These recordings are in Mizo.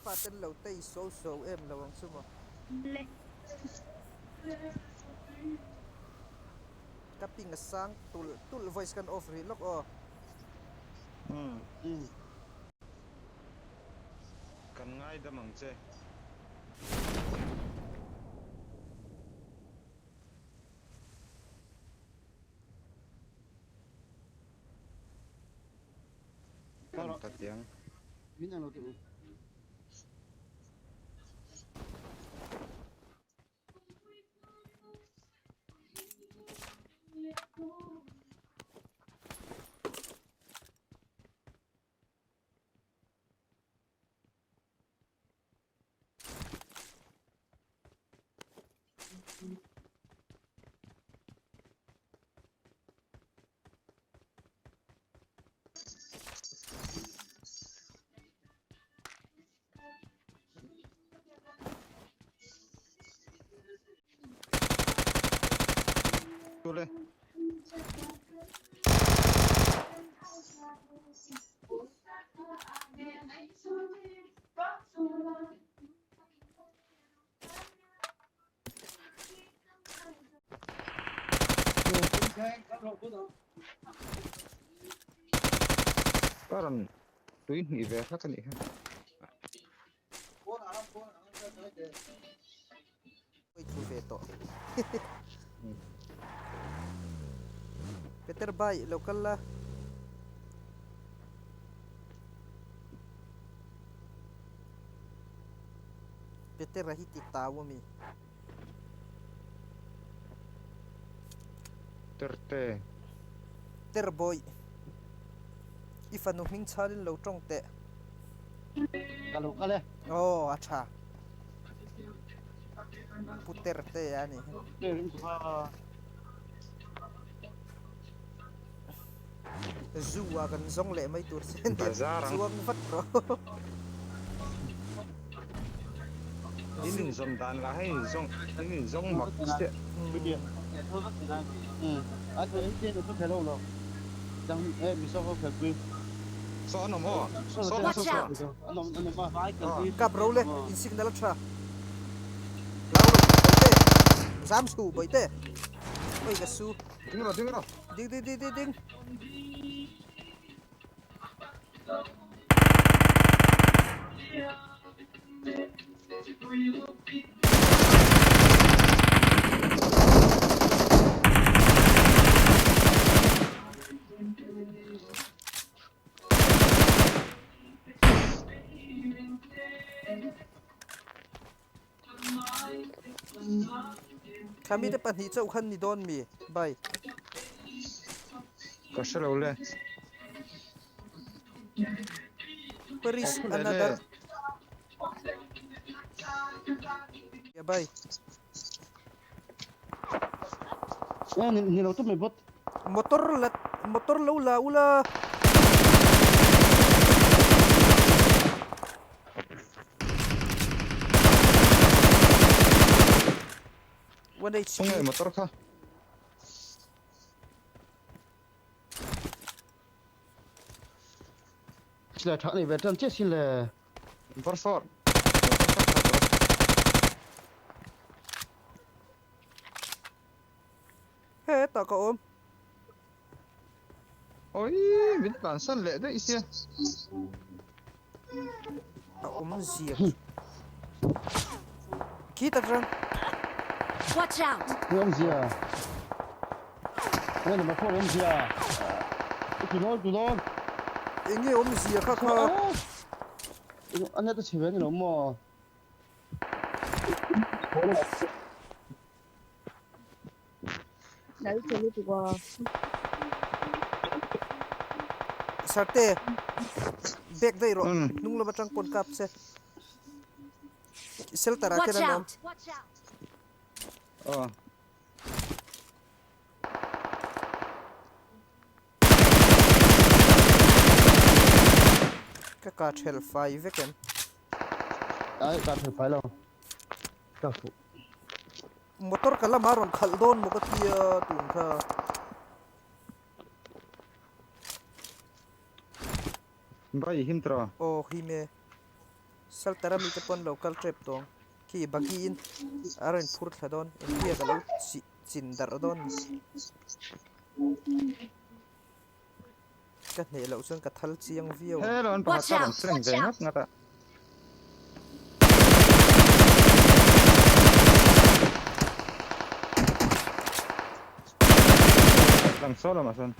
I fa ten lo tei so so em lo ang chu maw. Le. Ka ping a sang tulh tulh voice kan off rih lawk aw. Umm. Umm. Kan ngaidam ang che. Kan ta tiang. Min ang lo tih u. Tule. Ka rawn tui hnih ve hlak a nih kha. Oi thu ve tawh. Peter bai lo kal la. Petera hi ti tau a mi. Terte. Ter bawi. I fanu hming chhalin lo tawng teh. Ka lo kal e. Aw a tha. Pu Terte a ni. Zu a kan zawng leh mai tur che nia. Bazar ang. Chuang vat rawh. In inzawm dan lah hei zawng in inzawng mak chiah. Saw an awm aw. Saw saw Watch saw. out! Kap ro le in signal a tha. Lau lo bawihte. Zam su bawihte. Oi ka su. Ding rawh ding rawh. Ding ding ding ding ding. Khami te pahnih chauh khan ni dawn mi? Bye. Ka hre lo le. Where is another? Yeah, bye. Ni lo tu mai bot. Motor la motor lo la ula. One HP. Khawnge motor kha. Silai tha nei ve tan che sin le. Var sawr. Hetah ka awm. Oi, min tlansan leh daih sia. A awm zia. Khi tak rang. Watch out! Ni awm zia. Nge number 4 awm zia. I tu dawn, tu dawn. Enge awm zia kha kha. An net a chhe ve ni lo maw? Sarte, back daih rawh, hnung lam atang pawn kap che. Shelter ah Watch khian an awm. out! Watch out! Aw. Ka ka thelh fai vek em? Ai ka thelh fai lo. Ka fuh. Motor ka lama rawn khalh dawn maw ka tia tun kha. Bai him tawh. Aw him e. Shelter ami te pawn lo kal tep tawng. Khi buggy in a rawn phur thla dawn. Engtia ka lo chin darh dawn ni. Ka hneh loh chuan ka thal chiang viau ang. Hello an pakhat Watch ka rawn out! flank Watch ve out! ngat ngat a. Lang saw lamah sawn.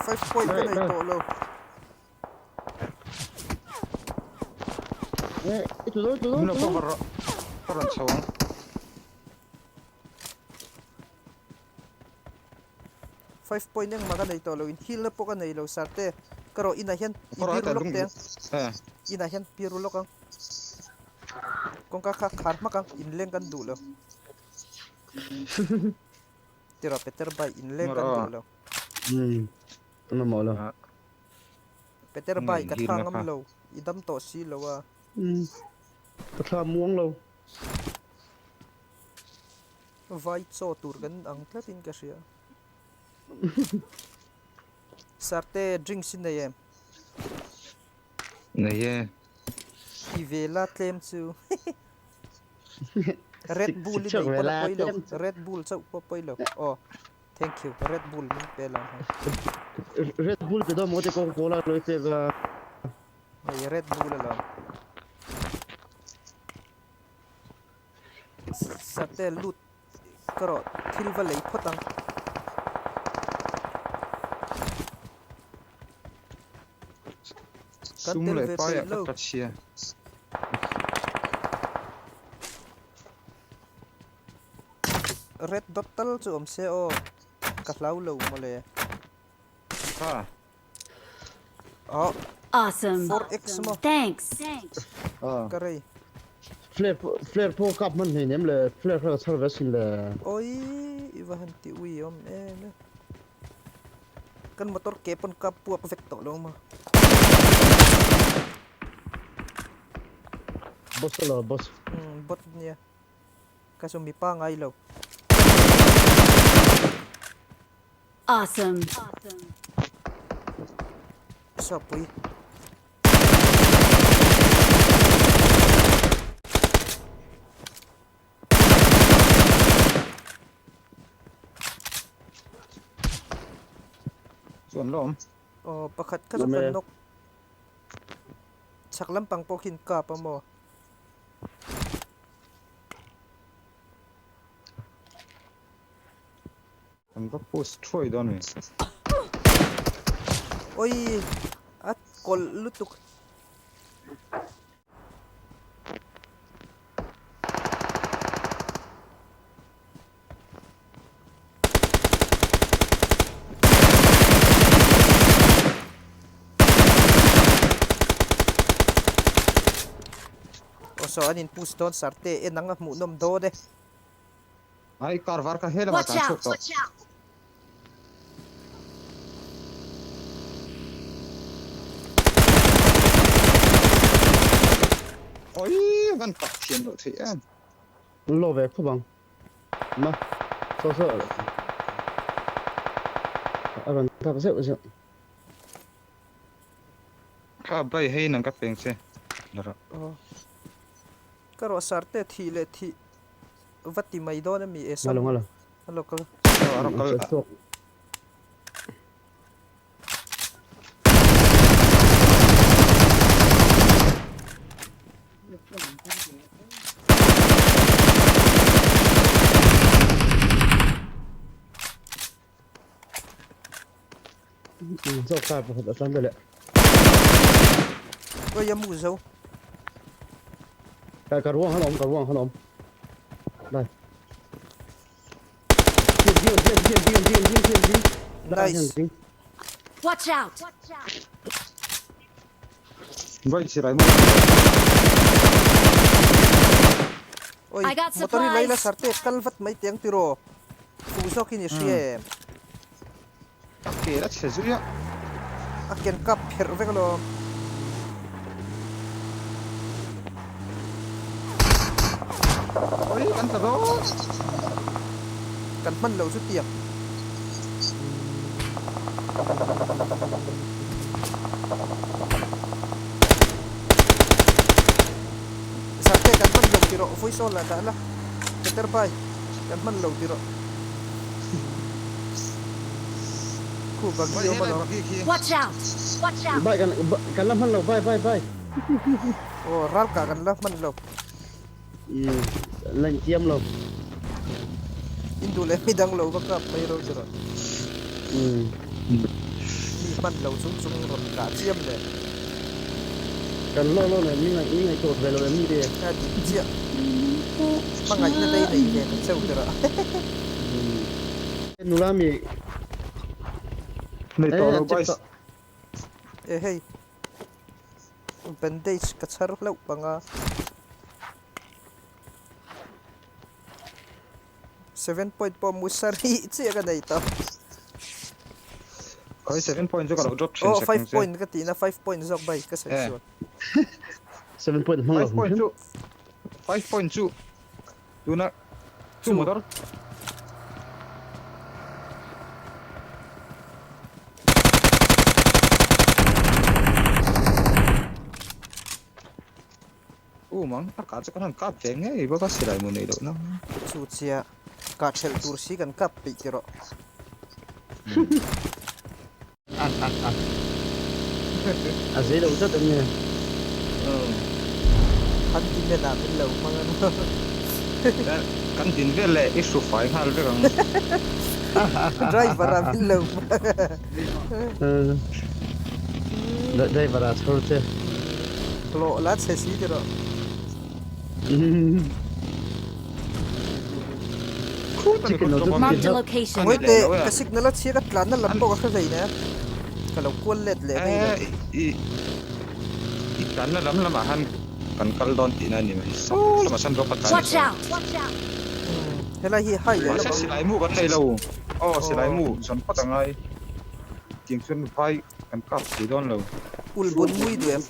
Five point ka nei tawh lo. Eh, i tu dawn, tu dawn, Min lo tu dawn. cover rawh. Ka rawn chho ang. Five point engmah ka nei tawh lo in heal na pawh ka nei lo sarte ka rawh inah hian i Ka rawh biru heta lawk lung teh ang eh. inah hian biru lawk ang kawngka kha khar hmak ang inleng kan duh lo tiraw Peter bai inleng kan duh lo. Umm ka mamawh lo. Peter bai ka thla ngam lo i dam tawh si lo a. Umm ka thla muang lo. Vai chaw tur kan ang tlat in ka hria. Sarte drinks i nei em? Nei e. Ti ve la tlem chu. Red Bull i nei pawh la pawi lo. Red Bull chauh pawh pawi lo. Aw thank you Red Bull min pe lo ang. Red Bull pe dawn maw te Coca Cola lo i pek a. Hei Red Bull alawm. Sate lut ka rawh thil va lei phawt ang. Kan Sum tel leh ve pai peih ah ka lo. tla chhia. Red dot tal chu awm se aw ka hlau lo mawle. Kha. Oh. Awesome. 4x maw? Thanks. Ka rei. Flare flare pawh kap hman hleinem em le flare kha ka chhar ve asin le. Oi i va han ti ui awm em e. Kan motor ke pawn kap puak vek tawh lo maw? Boss alo boss. Umm bot nia. Ka chu mipa ngai lo. Awesome. Sawpui. Chuan lawm. Aw pakhat kha chu kan nawk. Chhak lampang pawh khi an kap a maw? Kan va post thuai dawn a ni. Oi a kawlh lutuk. Aw saw an in push dawn sarte en ang a hmuhnawm dawn e. Ai car var kha helamah Watch tan out! chhuak tawh. Oi van kap thiam loh theih em. An lo ve khawp ang. Ma saw saw a rawn kap zeuh zeuh. Kha bai hei nang ka peng che. La rawh. Aw. Ka rawh sarte thih leh thih Va ti mai dawn ami e sam. Ngalo ngalo. Hello kal. Aw a kal. Zawk car pakhat a tlan belh. Oi a mu zo. Ka ka ruang han awm ka ruang han awm. Dai. Ding ding ding ding ding ding ding ding ding. Nice. Watch out. Vai chirai mu. Oi, I got motor hi laila supplies. sarte kal vat mai tiang tiraw. Fuh zawkin i hria em? A ke a chhe zui a. A ken kap pherh vek alawm. Oi, kan tla dawn. Kan hman loh chu tiang. Zarte kan hman lo ti rawh vawi sawn lah dah la Peter pai kan hman lo ti rawh Khu bagi awm alawm. Watch out! Watch out! Bai kan kan la hman lo bai bai bai. Aw ral kah kan la hman lo. Umm la intiam lo. Induh leh mi dang lo va kap mai ro ti rawh. Umm. Mi hman lo chung chung rawn kah chiam le. Kan law law leh mi ngaih mi ngaihtuah ve lo em ni? A dik chiah. Hmangaihna dei nei ve ta cheu ti rawh. Umm. Nula mi. Nei tawh lo boys. E hei. Bandage ka chhar hlauh panga. 7 point pawh musari chiah ka nei tawh. Khawi 7 point chu ka lo drop thin Oh sek 5 ang che. point ka tihna 5 point zawk bai ka sawi Eh. sual. 7 point hmang lo 5 point chu 5 point chu tuna chu motor U mang a kah chu kan han kap ve ngei bawk a silai mu neih loh na. Chu chiah kah thelh tur si kan kap peih ti rawh. A zei lo tlat ang nge. Han ti men ah min lo hmang a no. Kan din vel leh i hru fai nghal vek ang. Driver ah min lo hmang a. Driver ah chhawr che. Hlawh la chhe si ti rawh. Marked a location. Ngawi teh, ka signal a chhia ka tlanna lam pawh ka hre hlei nen. Ka lo kual let leh mai lo. I tlanna lam lamah khan kan kal dawn tihna a ni mai. Saw lamah sawn rawk a tlan Watch out! Watch out! Helai hi hai leh Mahse lawk ang. silai mu kan nei lo. Aw silai mu zawn phawt a ngai. Tiang chuan vai kan kap thei dawn lo. Ul bun mui duh em?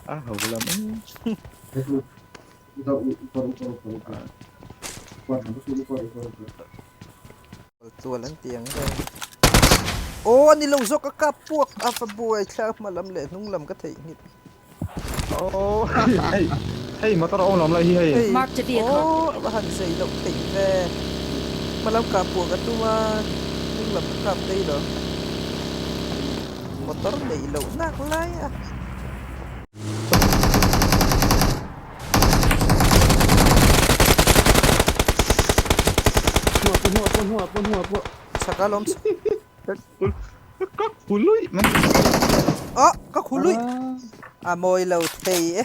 A ho lam Tual an ti ang reng. Aw a ni lo zawk a kap puak a va buai thla hma lam leh hnung lam ka theih nghilh. Aw hei hei motor a awm lo lai hi hei. Hei Marked a vehicle. aw a va han zei loh theih ve. Hma lam kah puak a tum a hnung lam ka kap daih lo. Motor neih loh nak lai a. Chak a lawm Ka khu luih mai. Ah ka khu luih. A mawi lo thei e.